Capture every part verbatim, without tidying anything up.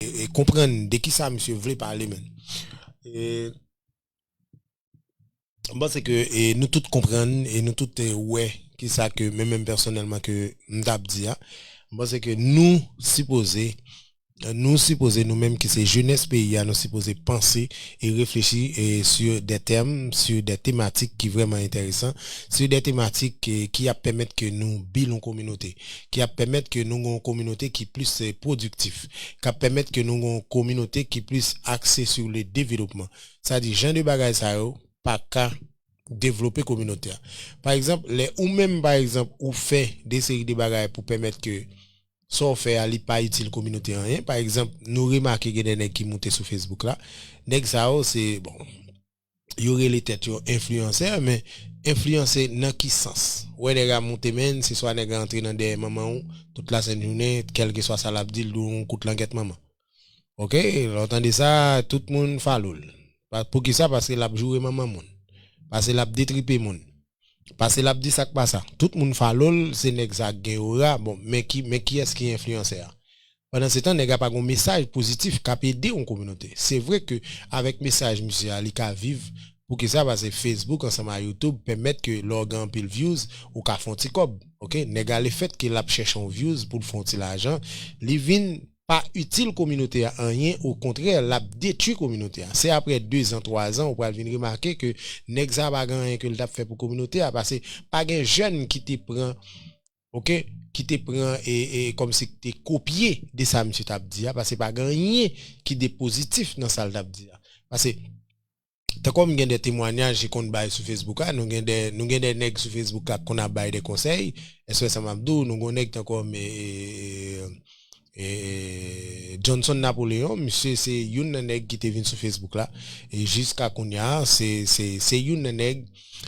e, e konprann de kisa misye vle pale, menn. E, m panse ke, e, nou tout konprann e nou tout, e, wè kisa ke menm, menm pèsonèlman ke m t ap di a. M panse ke nou sipoze, nou sipoze, nou menm ki se jenès peyi a, nou sipoze panse e reflechi, e, sur des thèmes, sur des thématiques ki vrèman enteresan, sur des thématiques ki, ki ap pèmèt ke nou build yon kominote, ki ap pèmèt ke nou gen yon kominote ki plis, e, pwodiktif, k ap pèmèt ke nou gen yon kominote ki plis axé sur le développement. Sa di, jan de bagay sa yo pa ka devlope kominote a. Pa egzanp, lè ou menm, pa egzanp, ou fè de seri de bagay pou pèmèt ke sa w fè a, li pa itil kominote anyen. Pa egzanp, nou remake gen de nèg ki moute sou Facebook la. Nèg sa yo, se, bon, yo rele tèt yo enfliyansè, men enfliyanse nan ki sans? Ou wè nèg a moute, menn, se swa nèg a antre nan dèyè manman w tout lasent jounen, kèlkeswa sa l ap di, l di w yon kout langèt manman. Oke, lè w tande sa, tout moun follow l. Pa, poukisa? Paske l ap joure manman moun. Paske l ap detripe moun. Paske l ap di sa k pa sa. Tout moun follow l, se nèg sa k gen ora. Bon, men ki, men kiyès ki enfliyansè a? Pandan se tan, nèg la pa gen yon mesaj pozitif k ap ede yon kominote. Se vre ke avèk mesaj misye a, li ka viv. Poukisa? Paske Facebook ansanm a YouTube pèmèt ke lè w gen anpil views, ou ka fè yon ti kòb. Oke? Nèg la, lefèt ke l ap chèche yon views pou l fè yon ti lajan, li vin pa itil kominote a anyen, okontrè, l ap detwi kominote a. Se aprè dezan, twazan, ou pral vin remake ke nèg sa pa gen anyen ke l t ap fè pou kominote a, paske pa gen jèn ki te pran, oke, ki te pran e, e kòmsi ki te kopye de sa misye t ap di a, paske pa gen anyen ki de pozitif nan sa l t ap di a. Paske tankou m gen de temwanyaj ki konn bay sou Facebook la, nou gen de, nou gen de nèg sou Facebook la ki konn ap bay de konsèy, èske sa m ap di w, nou gen nèg tankou e, e, e, e, Johnson Napoleon, misye se youn nan nèg ki te vin sou Facebook la, e jiska kounye a, se, se, se youn nan nèg,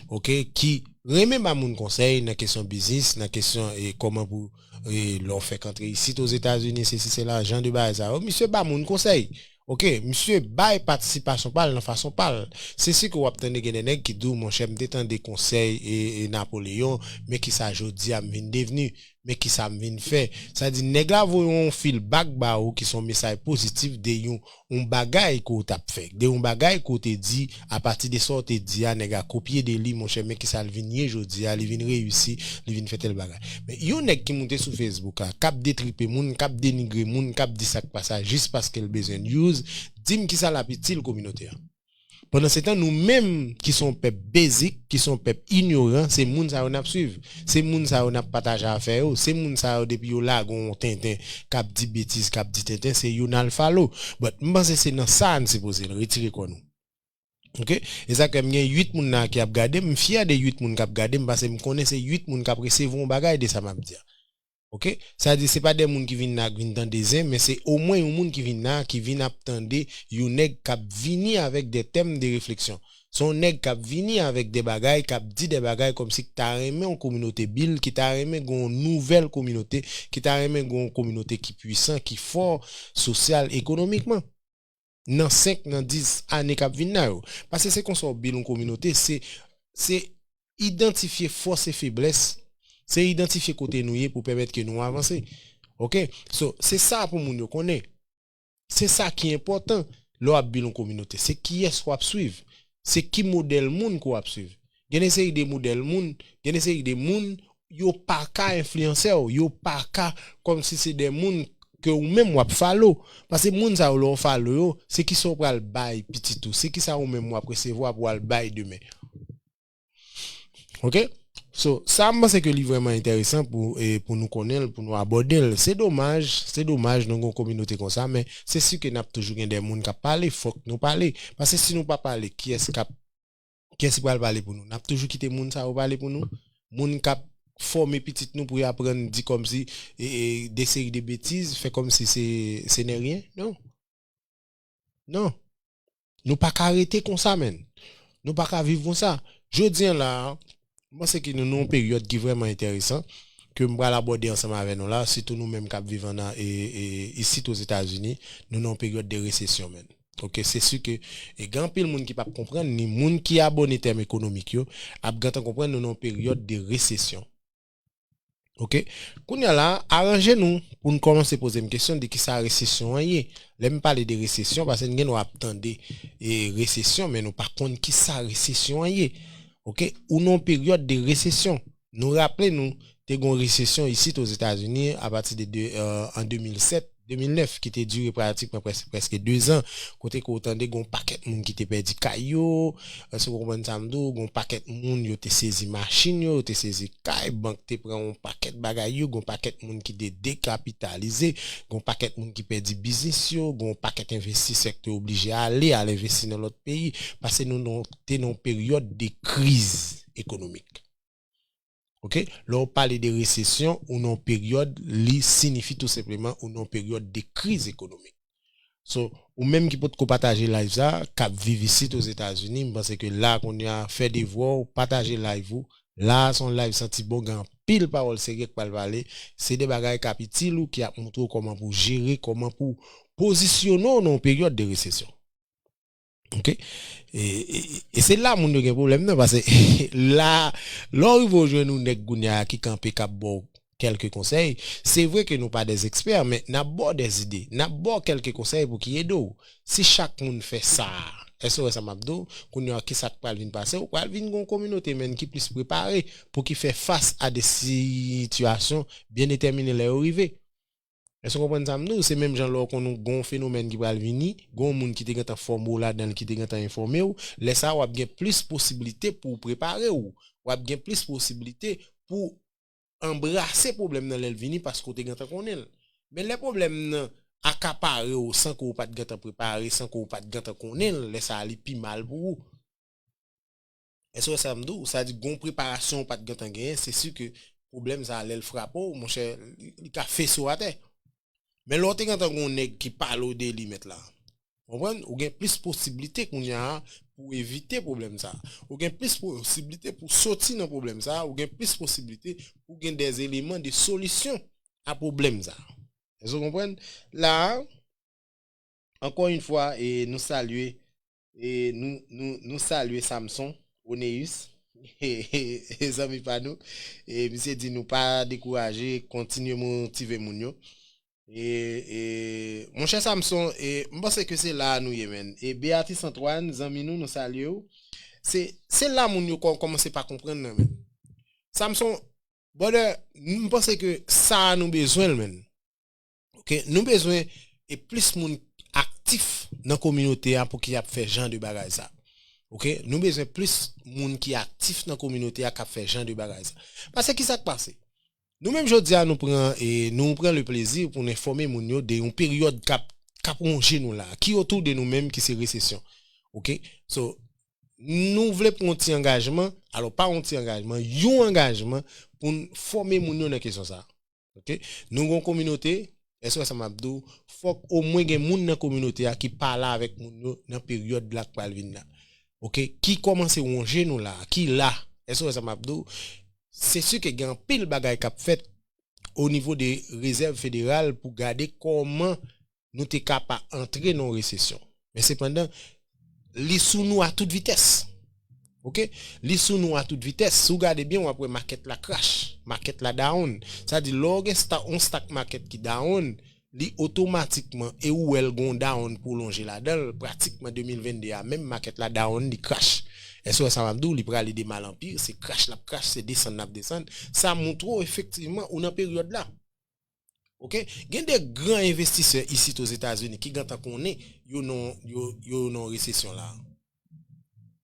oke, ki renmen ba moun konsèy nan kesyon biznis, nan kesyon e kòman pou, e lè w fèk antre isit Ozetazini, sesi, sela, jan de bagay sa yo, misye ba moun konsèy. Oke, misye bay patisipasyon pa l nan fason pa l. Se si ke w ap tande gen de nèg ki di w, monchè, m te tande konsèy e, e Napoleon, men kisa jodi a m vin devni, men kisa m vin fè. Sa di, nèg la voye yon feedback ba ou ki se yon mesaj pozitif de yon, yon bagay ke w t ap fè, de yon bagay ke w te di, apati de sa w te di a, nèg la kopye de li, monchè, men kisa l vin ye jodi a, li vin reyisi, li vin fè tèl bagay. Men yon nèg ki moute sou Facebook la, k ap detripe moun, k ap denigre moun, k ap di sa k pa sa, jis paske l bezwen views, di m kisa l ap itil kominote a. Pandan se tan, nou menm ki se yon pèp basic, ki se yon pèp inyoran, se moun sa yo n ap swiv. Se moun sa yo n ap pataje afè yo. Se moun sa yo, depi yo lage yon tenten, k ap di betiz, k ap di tenten, se yo n al follow. But, m panse se nan sa a n sipoze retire kò nou. Oke? E sa k fè m gen uit moun la ki ap gade m, m fyè de uit moun k ap gade m, paske m konnen se uit moun k ap resevwa yon bagay de sa m ap di a. Oke? Sa di, se pa de moun ki vin la, k vin tande zen, men se omwen yon moun ki vin la, ki vin ap tande yon nèg k ap vini avèk de tèm de refleksyon. Se yon nèg k ap vini avèk de bagay, k ap di de bagay kòmsi ki ta renmen yon kominote build, ki ta renmen gen yon nouvèl kominote, ki ta renmen gen yon kominote ki pwisan, ki fò, sosyal, ekonomikman. Nan senk, nan dis ane k ap vin la yo. Paske se konsa w build yon kominote, se, se idantifye fòs e feblès, se idantifye kote nou ye pou pèmèt ke nou avanse. Oke? So, se sa pou moun yo konnen. Se sa ki enpòtan lè w ap build yon kominote. Se kiyès w ap swiv. Se ki modèl moun ke w ap swiv. Gen de seri de modèl moun, gen de seri de moun, yo pa ka enfliyansè w, yo pa ka kòmsi se de moun ke ou menm w ap follow. Paske moun sa yo, lè w follow yo, se kisa w pral bay pitit ou, se kisa ou menm w ap resevwa pou w al bay demen. Oke? So, sa m panse ke li vrèman enteresan pou, e, pou nou konnen l, pou nou abòde l. Se domaj, se domaj nou gen yon kominote konsa, men se si ke n ap toujou gen de moun k ap pale, fòk nou pale. Paske si nou pa pale, kiyès k ap, kiyès ki pral pale pou nou? N ap toujou kite moun sa yo pale pou nou? Moun k ap fòme pitit nou pou y aprann di kòmsi, e, e, de seri de betiz, fè kòmsi se, se ne rien? Non. Non. Nou pa ka rete konsa, menn. Nou pa ka viv konsa. Jodi a la, m panse ke nou nan yon peryòd ki vrèman enteresan, ke m pral abòde ansanm avè nou la, sitou nou menm k ap viv ann, e, e, isit Ozetazini, nou nan yon peryòd de resesyon, menn. Oke, se si ke, e, gen anpil moun ki p ap konprann, ni moun ki abòne tèm ekonomik yo, ap gentan konprann nou nan yon peryòd de resesyon. Ok? Kounye a la, aranje nou pou n kòmanse poze m kesyon de kisa resesyon an ye. Lè m pale de resesyon, paske n gen dwa ap tande e, resesyon, men nou pa konn kisa resesyon an ye. Ok? Ou nan yon peryòd de resesyon. Nou raple nou, te gen yon resesyon isit Ozetazini apati de, de, euh, an de mil sèt, de mil nèf, ki te dire pratikman prèske, prèske de zan, kote ke w tande gen yon pakèt moun ki te pèdi kay yo, èske w konprann sa m di w, gen yon pakèt moun yo te sezi machin yo, yo te sezi kay, bank te pran yon pakèt bagay yo, gen yon pakèt moun ki te dekapitalize, gen yon pakèt moun ki pèdi biznis yo, gen yon pakèt envestisè ki te oblije ale, al envesti nan lòt peyi, paske nou nan, te nan yon peryòd de kriz ekonomik. Ok? Lè w pale de resesyon, ou nan yon peryòd, li siyifi tou senpleman ou nan yon peryòd de kriz ekonomik. So, ou menm ki potko pataje live sa, k ap viv isit Ozetazini, m panse ke la kounye a, fè devwa w, pataje live ou. La a se yon live santi bon, gen anpil pawòl serye k pral pale. Se de bagay k ap itil ou, ki ap montre w kòman pou w jere, kòman pou w pozisyone w nan yon peryòd de resesyon. Ok? E, e, e se la moun yo gen pwoblèm nan, paske la, lè w rive w jwenn yon nèg kounye a ki kanpe k ap ba w kèlke konsèy, se vre ke nou pa dè ekspè, men n ap ba w dè ide, n ap ba w kèlke konsèy pou ki ede w. Si chak moun fè sa, èske w wè sa m ap di w? Kounye a, kisa k pral vin pase? Ou pral vin gen yon kominote, menn, ki plis prepare pou ki fè fas a de sitiyasyon byen detèmine lè yo rive. Èske w konprann sa m di w? Se menm jan lè w konn gen yon fenomèn ki pral vini, gen yon moun ki te gentan fòme w ladan l, ki te gentan enfòme w, lè sa a w ap gen plis posiblite pou w prepare w, w ap gen plis posiblite pou w anbrase pwoblèm nan lè l vini paske w te gentan konnen l. Men lè pwoblèm nan akapare w san ke w pa t gentan prepare, san ke w pa t gentan konnen l, lè sa a li pi mal pou ou. Èske w wè sa m di w? Sa di gen yon preparasyon w pa t gentan genyen, se si ke pwoblèm sa a lè l frape w, monchè, li, li ka fese w atè. Men lè w te gentan gen yon nèg ki pale w de li, mèt la, konprann? Ou gen plis posiblite kounye a pou w evite pwoblèm sa a. Ou gen plis posiblite pou w soti nan pwoblèm sa a. Ou gen plis posiblite pou w gen dè eleman de solisyon a pwoblèm sa a. Èske w konprann? La a, ankò yon fwa, e, nou salye, e, nou, nou, nou salye Samson Oneus, e, zanmi pa nou. E, misye di nou pa dekouraje, kontinye motive moun yo. E, e, monchè Samson, e, m panse ke se la a nou ye, menn. E, Beatrice Antoine, zanmi nou, nou salye w. Se, se la moun yo kò-, kòmanse pa konprann nan, menn. Samson, brother, m panse ke sa a nou bezwen l, menn. Ok, nou bezwen e plis moun aktif nan kominote a pou ki ap fè jan de bagay sa. Ok, nou bezwen plis moun ki aktif nan kominote a k ap fè jan de bagay sa. Paske ki sa k pase? Nou menm jodi a nou pran, e, nou pran le plezi pou n enfòme moun yo de yon peryòd k ap, k ap wonje nou la, ki otou de nou menm ki se resesyon. Ok, so, nou vle pran yon ti angajman, alò pa yon ti angajman, yon angajman pou n fòme moun yo nan kesyon sa. Ok? Nou gen yon kominote, èske w wè sa m ap di w? Fòk omwen gen moun nan kominote a ki pale avèk moun yo nan peryòd la k pral vin la. Ok? Ki kòmanse wonje nou la, ki la. Èske w wè sa m ap di w? Se si ke gen anpil bagay k ap fèt o nivo de rezèv federal pou gade kòman nou te ka pa antre nan yon resesyon. Men sepandan, li sou nou a tout vitès. Ok? Li sou nou a tout vitès. Si w gade byen, w ap wè makèt la crash, makèt la down. Sa di, lè w gen sta-, yon stock market ki down, li otomatikman, e ou wè l gon down pwolonje ladan l, pratikman de mil vennde a, menm makèt la down, li crash. Èske w wè sa m ap di w? Li prale de mal an pi, se crash l ap crash, se desann l ap desann. Sa montre w efektivman ou nan peryòd la. Ok? Gen de gran envestisè isit Ozetazini ki gentan konnen yo nan, yo, yo nan resesyon la.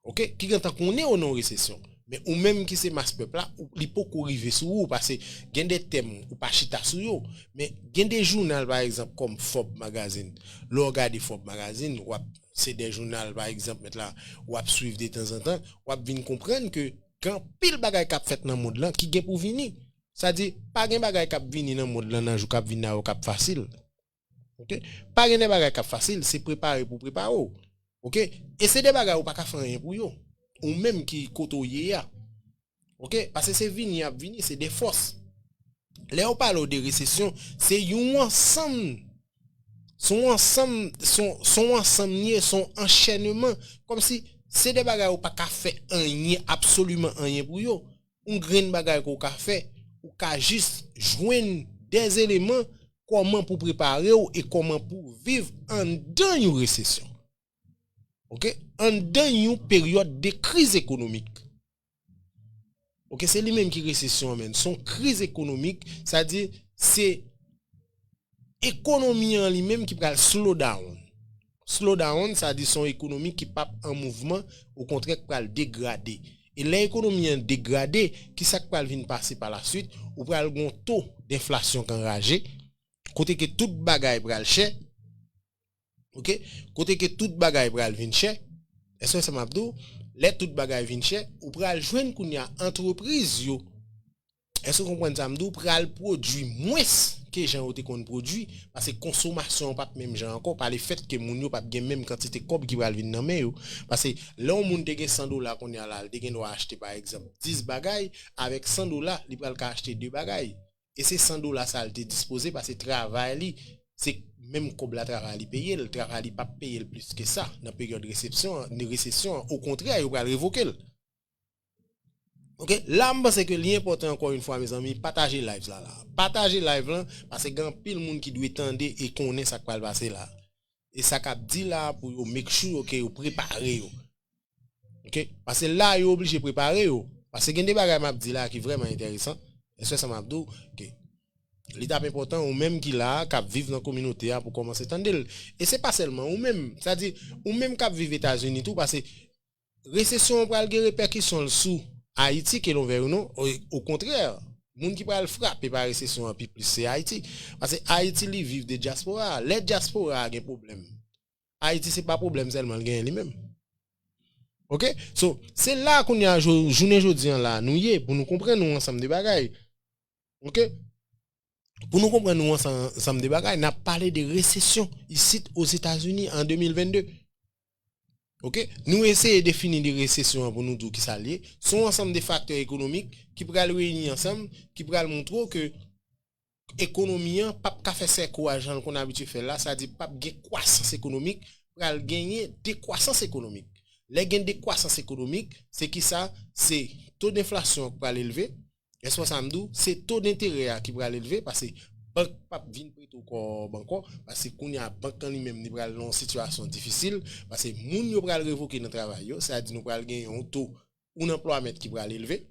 Ok? Ki gentan konnen yo nan resesyon. Men ou menm ki se mas pèp la, ou, li poko rive sou ou, paske gen de tèm ou pa chita sou yo. Men gen de jounal, pa egzanp, kòm Forbes Magazine. Lè w gade Forbes Magazine, w ap, se de jounal, pa egzanp, mèt la, w ap swiv de tanzantan, w ap vin konprann ke gen anpil bagay k ap fèt nan mond lan ki gen pou vini. Sa di, pa gen bagay k ap vini nan mond lan nan jou k ap vin la yo k ap fasil. Ok? Pa gen de bagay k ap fasil, se prepare pou prepare w. Ok? E se de bagay ou pa ka fè anyen pou yo. Ou menm ki kote w ye a. Ok? Paske se vini y ap vini, se de fòs. Lè yo pale w de resesyon, se yon ansanm, se yon ansanm, se yon, se yon ansanm li ye, se yon anchènman. Kòmsi se de bagay ou pa ka fè anyen, absoliman anyen pou yo. Yon grenn bagay ke w ka fè, ou ka jis jwenn de eleman kòman pou prepare w e kòman pou viv anndan yon resesyon. Oke? Anndan yon peryòd de kriz ekonomik. Oke, se li menm ki resesyon an, men. Se yon kriz ekonomik, sa di se ekonomi an li menm ki pral slow down. Slow down, sa di se yon ekonomi ki p ap an mouvman, okontrè, ki pral degrade. E lè ekonomi an degrade, ki sa k pral vin pase pa la swit? Ou pral gen yon to denflasyon k anraje, kote ke tout bagay pral chè, oke? Kote ke tout bagay pral vin chè. Èske w wè sa m ap di w? Lè tout bagay vin chè, ou pral jwenn kounye a antrepriz yo, èske w konprann sa m di w, pral pwodui mwens ke jan yo te konn pwodui, paske konsomasyon an p ap menm jan ankò, pa lefèt ke moun yo p ap gen menm kantite kòb ki pral vin nan men yo. Paske lè yon moun te gen san dola kounye a la, li te gen dwa achte, pa egzanp, dis bagay, avèk san dola, li pral ka achte de bagay. E se san dola sa l te dispoze, paske travay li, se menm kòb la travay li peye l, travay li p ap peye l plis ke sa nan peryòd resepsyon an, resesyon an. Okontrè, yo pral revoke l. Oke, la m panse ke li enpòtan ankò yon fwa, mezanmi, pataje live la la. Pataje live lan, paske gen anpil moun ki dwe tande e konnen sa k pral pase la. E sa k ap di la pou yo make sure ke yo prepare yo. Oke? Paske la, yo oblije prepare yo. Paske gen de bagay m ap di la ki vrèman enteresan. Èske sa m ap di w? Oke. Li t ap enpòtan, ou menm ki la a, k ap viv nan kominote a, pou kòmanse tande l. E se pa sèlman ou menm. Sa di, ou menm k ap viv Etazini tou, paske resesyon an pral gen repèkisyon l sou Ayiti, ke l on vèy ou non. O, okontrè, moun ki pral frape pa resesyon an pi plis, se Ayiti. Paske Ayiti, li viv de dyaspora. Lè dyaspora a gen pwoblèm, Ayiti se pa pwoblèm sèlman l genyen li menm. Oke? So, se la kounye a, jou- jounen jodi an la, nou ye, pou nou konprann yon ansanm de bagay. Oke? Pou nou konprann yon ansanm, ansanm de bagay, n ap pale de resesyon isit Ozetazini an de mil vennde. Oke? Nou eseye defini de resesyon an pou nou di w kisa l ye. Se yon ansanm de faktè ekonomik ki pral reyini ansanm, ki pral montre w ke ekonomi an p ap ka fè sèkou a jan l konn abitye fè l la, sa di p ap gen kwasans ekonomik, pral genyen dekwasans ekonomik. Lè gen dekwasans ekonomik, se kisa? Se to denflasyon an k pral elve. Èske w wè sa m di w? Se to denterè a ki pral elve, paske bank p ap vin prete w kòb ankò, paske kounye a bank lan li menm li pral nan yon sitiyasyon difisil, paske moun yo pral revoke nan travay yo, sa di nou pral gen yon to ou nan anplwamèt ki pral elve.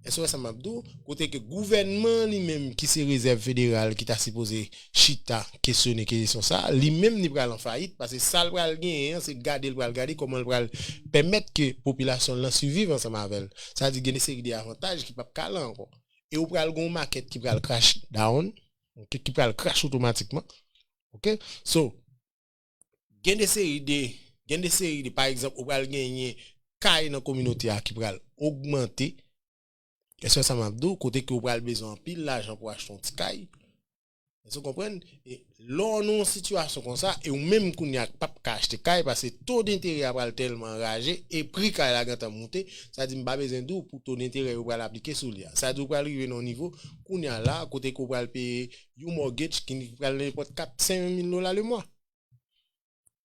Èske w wè sa m ap di w? Kote ke gouvènman an li menm, ki se Rezèv Federal, ki ta sipoze chita kesyone kesyon sa a, li menm li pral an fayit, paske sa l pral genyen an, se gade l pral gade kòman l pral pèmèt ke popilasyon l lan siviv ansanm avè l. Sa di gen de seri de avantaj ki p ap ka la ankò. E ou pral gen yon makèt ki pral crash down, oke, ki pral crash otomatikman. Oke? So, gen de seri de, gen de seri de, pa egzanp, ou pral genyen kay nan kominote a ki pral ogmante. Èske w wè sa m ap di w? Kote ke ou pral bezwen anpil lajan pou achte yon ti kay. Èske w konprann? E lè w nan yon sitiyasyon konsa, e ou menm kounye a k p ap ka achte kay, paske to denterè a pral tèlman anraje, e pri kay la gentan moute, sa di m pa bezwen di w pou to denterè yo pral aplike sou li a. Sa di w pral rive nan yon nivo, kounye a la, kote ke w pral peye yon mortgage ki pral nenpòt kat, senk mil dola lemwa.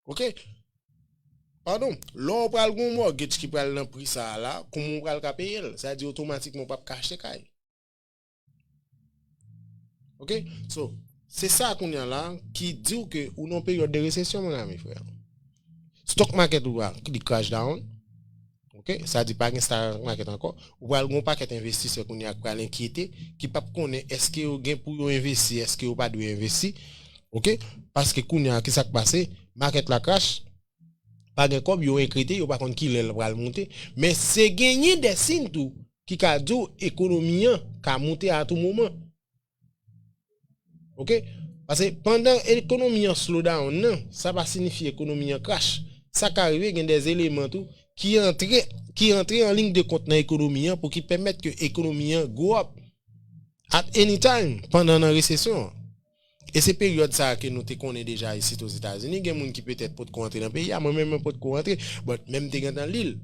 Oke? Padon, lè w pral gen yon mortgage ki pral nan pri sa a la, kòman w pral ka peye l? Sa di otomatikman w p ap ka achte kay. Oke? So, se sa kounye a la ki di w ke ou nan yon peryòd de resesyon, mon ami, frè. Stock market ou a, li crash down. Oke? Sa di pa gen stock market ankò. Ou pral gen yon pakèt envestisè kounye a k pral enkyete, ki p ap konnen èske yo gen pou yo envesti, èske yo pa dwe envesti. Oke? Paske kounye a, ki sa k pase? Market la crash, pa gen kòb, yo enkyete, yo pa konn kilè l pral moute. Men se genyen de siy tou ki ka di w ekonomi an ka moute a tou moman. Oke? Paske pandan ekonomi an slow down nan, sa pa siyifi ekonomi an crash. Sa ka rive gen de eleman tou ki antre, ki antre an liy de kont nan ekonomi an pou ki pèmèt ke ekonomi an go up at any time pandan nan resesyon an. E se peryòd sa a ke nou te konnen deja isit Ozetazini, gen moun ki petèt potko antre nan peyi a, mwen menm mwen potko antre, but men m te gentan li l.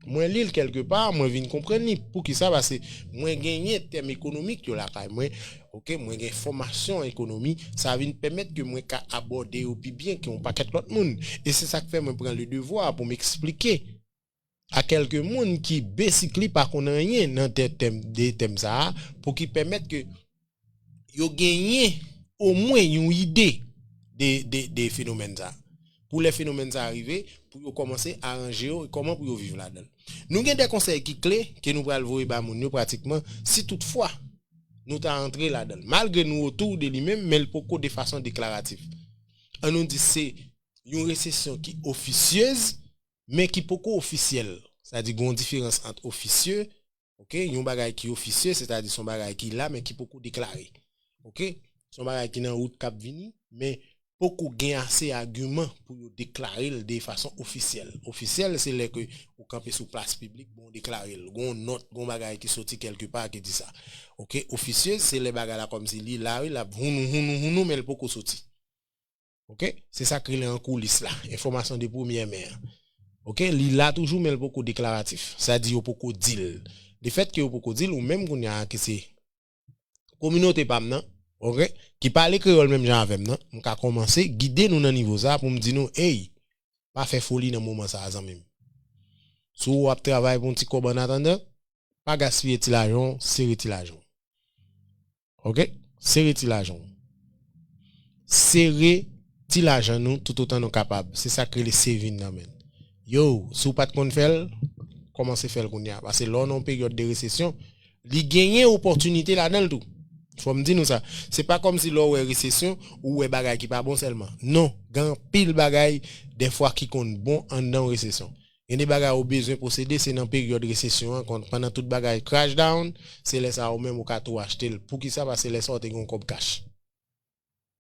Mwen li l kèlke pa, mwen vin konprann li. Poukisa? Paske mwen genyen tèm ekonomik yo lakay mwen. Oke, mwen gen fòmasyon ekonomi, sa vin pèmèt ke mwen ka abòde yo pi byen ke yon pakèt lòt moun. E se sa k fè mwen pran le devwa pou m eksplike a kèlke moun ki basically pa konn anyen nan tè- tèm, de tèm sa a, pou ki pèmèt ke yo genyen omwen yon ide de, de, de fenomèn sa a. Pou lè fenomèn sa a rive, pou yo kòmanse aranje yo, kòman pou yo viv ladan l. Nou gen de konsèy ki kle ke nou pral voye ba moun yo pratikman, si toutfwa nou ta antre ladan l. Malgre nou otou de li menm, men l poko de fason deklaratif. An nou di se yon resesyon ki ofisyez, men ki poko ofisyèl. Sa di gen yon diferans ant ofisye, ok, yon bagay ki ofisye, sètadi se yon bagay ki la, men ki poko deklare. Ok? Se yon bagay ki nan wout k ap vini, men poko gen ase agiman pou yo deklare l de fason ofisyèl. Ofisyèl, se lè ke ou kanpe sou plas piblik, bon, ou deklare l. Gon nòt, gon bagay ki soti kèlke pa ki di sa. Ok? Ofisye, se lè bagay la kòmsi li la, wi, l ap hounou, hounou, hounou, men l poko soti. Ok? Se sa k rele an koulis la, enfòmasyon de premyè men an. Ok? Li la toujou, men l poko deklaratif. Sa di yo poko di l. Lefèt ke yo poko di l, ou menm kounye a ki se kominote pa m nan, ok, ki pale kreyòl menm jan avè m nan, m ka kòmanse gide nou nan nivo sa a pou m di nou, ey, pa fè foli nan moman sa a, zanmi m. Si w ap travay pou yon ti kòb annatandan, pa gaspiye ti lajan w, sere ti lajan w. Ok? Sere ti lajan w. Sere ti lajan nou toutotan nou kapab. Se sa k rele saving nan, men. Yo, si w pa t konn fè l, kòmanse fè l kounye a. Paske lè w nan yon peryòd de resesyon, li genyen opòtinite ladan l tou. Fò m di nou sa. Se pa kòmsi lè w wè resesyon, ou wè bagay ki pa bon sèlman. Non, gen anpil bagay, dèfwa, ki konn bon anndan yon resesyon. Gen de bagay ou bezwen posede, se nan peryòd resesyon an, kon pandan tout bagay crash down, se lè sa a ou menm ou ka tou achte l. Poukisa? Paske lè sa a ou te gen yon kòb kach.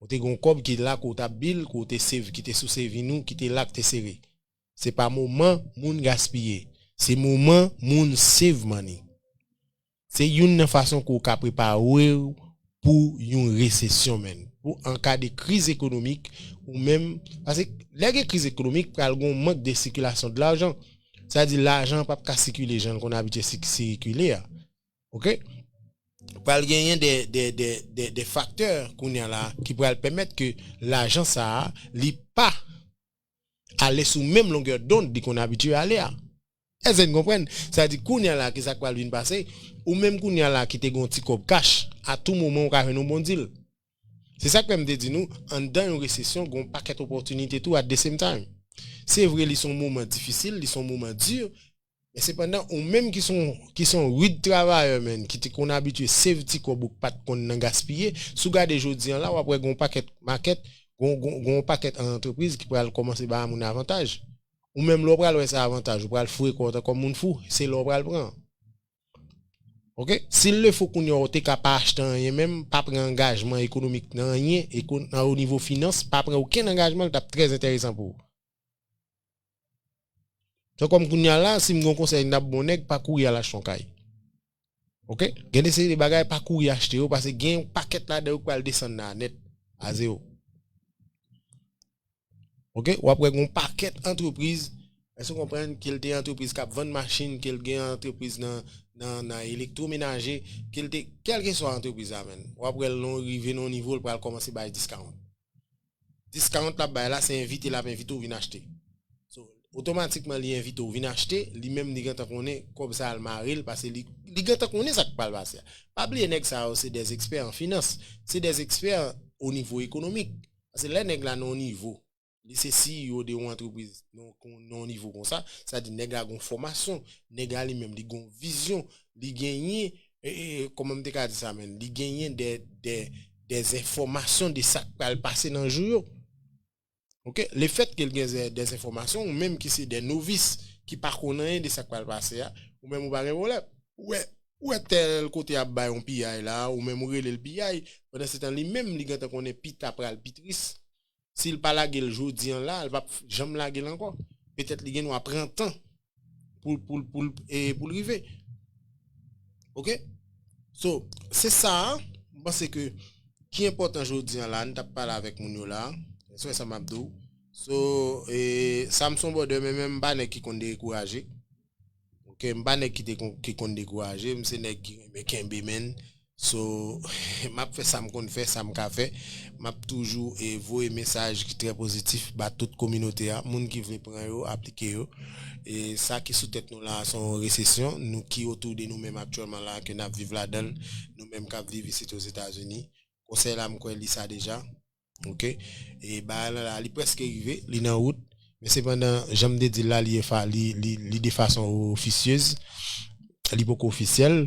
Ou te gen yon kòb ki la ke w t ap bil, ke w te save, ki te sou saving ou, ki te la, ki te sere. Se pa moman moun gaspiye. Se moman moun save money. Se youn nan fason ke w ka prepare w pou yon resesyon, men. Pou an ka de kriz ekonomik, ou menm, paske lè gen kriz ekonomik, pral gen yon mank de sikilasyon de lajan. Sa di lajan p ap ka sikile jan l konn abitye sik- sikile a. Ok? Pral genyen de, de, de, de, de faktè kounye a la ki pral pèmèt ke lajan sa a, li pa ale sou menm longè dond li konn abitye ale a. Èske n konprann? Sa di kounye a la, ki sa k pral vin pase? Ou menm kounye a la ki te gen yon ti kòb kach, a tou moman ou ka jwenn yon bon deal. Se sa k fè m te di nou, anndan yon resesyon, gen yon pakèt opòtinite tou at the same time. Se vre, li se yon moman difisil, li se yon moman di, men sepandan, ou menm ki se yon, ki se yon rude travayè, men, ki te konn abitye save ti kòb ou k pa t konn nan gaspiye, si w gade jodi a la, w ap wè gen yon pakèt makèt, gen, gen, gen yon pakèt antrepriz ki pral kòmanse bay moun avantaj. Ou menm lè w pral wè sa avantaj, ou pral foure kò w ankò kòm moun fou, se lè w pral pran. Ok? Si l le fo kounye a w te ka pa achte anyen menm, pa pran angajman ekonomik nan anyen, eko- nan o nivo finans, pa pran okenn angajman, l t ap trè enteresan pou ou. Se kòm kounye a la, si m gen yon konsèy m t ap ba yon nèg, pa kouri al achte yon kay. Ok? Gen de seri de bagay, pa kouri achte yo, paske gen yon pakèt ladan yo k pral desann la nèt a zewo. Ok? W ap wè gen yon pakèt antrepriz, èske w konprann, ke l te antrepriz k ap vann machin, ke l gen antrepriz nan, nan, nan elektwomenaje, ke l te, kèlkeswa antrepriz la, men. W ap wè l nan rive nan yon nivo, l pral kòmanse bay discount. Discount l ap bay la, se envite l ap envite w vin achte. So, otomatikman, li envite w vin achte, li menm li gentan konnen kòb sa a l mare l, paske li, li gentan konnen sa k pral pase a. Pa bliye nèg sa yo se des experts en finance, se des experts o nivo ekonomik. Paske lè nèg la nan yon nivo, li se C E O de yon antrepriz nan, nan yon nivo konsa, sa di nèg la gen yon fòmasyon, nèg la li menm li gen yon vizyon, li genyen, e, e, kòman m te ka di sa, men, li genyen de, de, des enfòmasyon de sa k pral pase nan jou yo. Ok? Lefèt ke l gen des enfòmasyon, ou menm ki se de novis, ki pa konn anyen de sa k pral pase a, ou menm ou pa gen pwoblèm. Ou wè, ou wè tèl kote ap bay yon piyay la, ou menm ou rele l piyay, pandan se tan li menm li gentan konnen pita pral pi tris. Si l pa lage l jodi a la, l p ap janm lage l ankò. Petèt li gen dwa pran tan pou, pou, pou, e, pou l rive. Ok? So, se sa a, m panse ke ki enpòtan jodi a la, n t ap pale avèk moun yo la, se sa m ap di w. So, e, sa m se yon brother, men, men m pa nèg ki konn dekouraje. Ok, m pa nèg ki te kon, ki konn dekouraje, m se nèg ki renmen kenbe, men. So, m ap fè sa m konn fè, sa m ka fè. M ap toujou e voye mesaj ki trè pozitif ba tout kominote a, moun ki vle pran yo, aplike yo. E sa ki sou tèt nou la, se yon resesyon, nou ki otou de nou menm aktyèlman la, ke n ap viv ladan l, nou menm k ap viv isit Ozetazini. Konsèy la, m kwè li sa deja. Ok? E bagay la, la, li prèske rive, li nan wout. Men sepandan, jan m te di l la, li, li, li, li de fason ofisyez, li poko ofisyèl.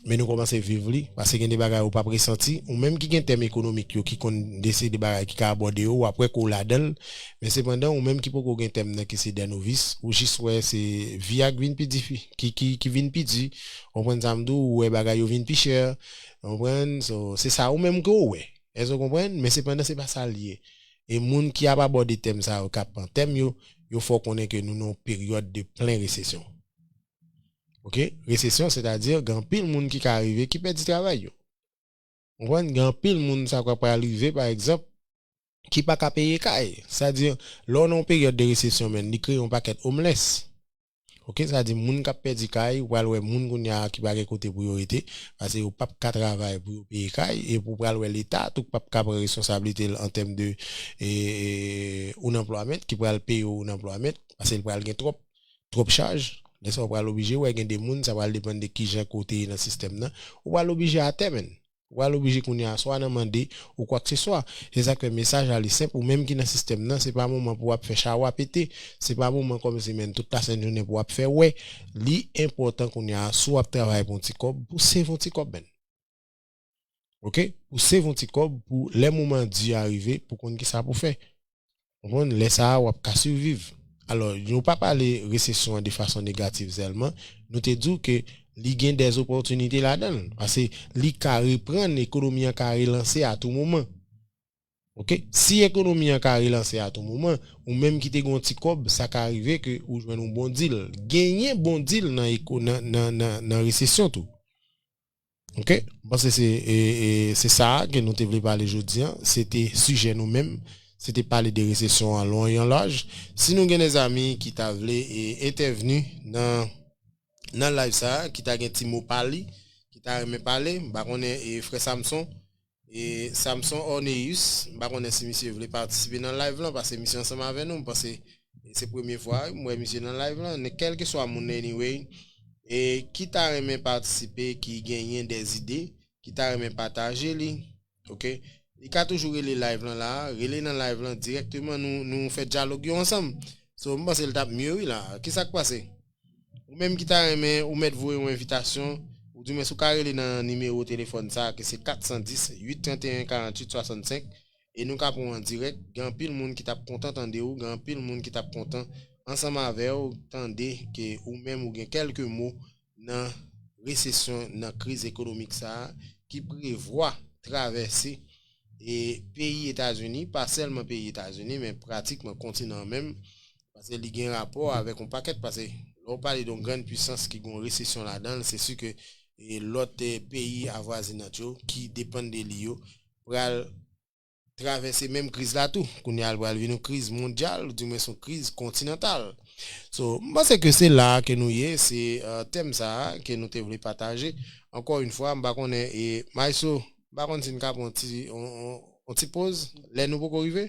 Men nou kòmanse viv li, paske gen de bagay ou p ap resanti. Ou menm ki gen tèm ekonomik yo, ki konn de se de bagay ki ka abòde yo, w ap wè ke w ladan l. Men sepandan, ou menm ki poko gen tèm nan, ki se dè novis, ou jis wè se vi a k vin pi difi, ki, ki, ki vin pi di. Ou konprann sa m di w, ou wè bagay yo vin pi chè. Ou konprann? So, se sa ou menm ke w wè. Èske w konprann? Men sepandan, se pa sa l ye. E moun ki ap abòde tèm sa yo, k ap pran tèm yo, yo fè w konnen ke nou nan yon peryòd de plen resesyon. Ok? Resesyon, sètadi, gen anpil moun ki ka rive ki pèdi travay yo. Ou konprann? Gen anpil moun sa k ap pral rive, pa egzanp, ki pa ka peye kay. Sètadi, lè w nan yon peryòd de resesyon, menn, li kreye yon pakèt homeless. Ok, sètadi, moun k ap pèdi kay, ou pral wè moun kounye a ki pa gen kote pou yo rete, paske yo p ap ka travay pou yo peye kay, epi ou pral wè Leta tou k p ap ka pran responsablite l an tèm de, e, e, unemployment, ki pral peye w unemployment, paske l pral gen twòp, twòp chaj. Lè sa, ou pral oblije wè gen de moun, sa pral depann de kijan ke w te ye nan sistèm nan, ou pral oblije atè, menn. Ou pral oblije kounye a swa nan mande ou kwakeseswa. Se sa k fè mesaj la li senp, ou menm ki nan sistèm nan, se pa moman pou w ap fè chawa pete, se pa moman kòmsi, menn, tout lasent jounen pou w ap fè wè. Li enpòtan kounye a, si w ap travay pou yon ti kòb, pou save yon ti kòb, menn. Ok? Pou save yon ti kòb, pou lè moman di a rive, pou konn kisa pou fè. Ou konprann? Lè sa a, w ap ka siviv. Alò, nou pa pale resesyon an de fason negatif sèlman. Nou te di w ke li gen dè opòtinite ladan l. Paske li ka reprann, ekonomi an ka relanse a tou moman. Ok? Si ekonomi an ka relanse a tou moman, ou menm ki te gen yon ti kòb, sa ka rive ke ou jwenn yon bon dil. Genyen bon dil nan, eko, nan, nan, nan, nan resesyon tou. Ok? M panse se, e, e, se sa a ke nou te vle pale jodi a. Se te sijè nou menm. Se te pale de resesyon an lon e an laj. Si nou gen de zanmi ki ta vle, e, entèvni nan, nan live sa a, ki ta gen ti mo pa li, ki ta renmen pale, m pa konnen, e, frè Samson, e, Samson Orneus, m pa konnen si misye vle patisipe nan live lan, paske misye ansanm avè nou, m panse e se premye fwa m wè misye nan live lan, men kèlkeswa moun nan, anyway, e ki ta renmen patisipe, ki genyen de zide, ki ta renmen pataje li, ok? Li ka toujou rele live lan la, rele nan live lan dirèkteman, nou, nou fè dyalòg yo ansanm. So, m panse l t ap mye, wi, la. Kisa k pase? Ou menm ki ta renmen, ou mèt voye yon envitasyon, ou di mwen si w ka rele nan nimewo telefòn sa a, ke se kat san dis, uit trant e en, karant uit swasannsenk, e nou ka pran w an dirèk. Gen anpil moun ki t ap kontan tande w, gen anpil moun ki t ap kontan ansanm avè w tande ke ou menm ou gen kèlke mo nan resesyon, nan kriz ekonomik sa a ki prevwa travèse e peyi Etazini, pa sèlman peyi Etazini, men pratikman kontinan an menm, paske li gen rapò avèk yon pakèt, paske lè w pale de yon grann pwisans ki gen yon resesyon ladan l, se si ke e lòt, e, peyi avwazinant yo ki depann de li yo pral travèse menm kriz la tou. Kounye a, l pral vin yon kriz mondyal, oudimwen se yon kriz kontinantal. So, m panse ke se la a ke nou ye, se, e, tèm sa a ke nou te vle pataje. Ankò yon fwa, m pa konnen, e, Maestro, m pa konn si n ka pran yon ti, yon, yon, yon ti poz, lè nou poko rive.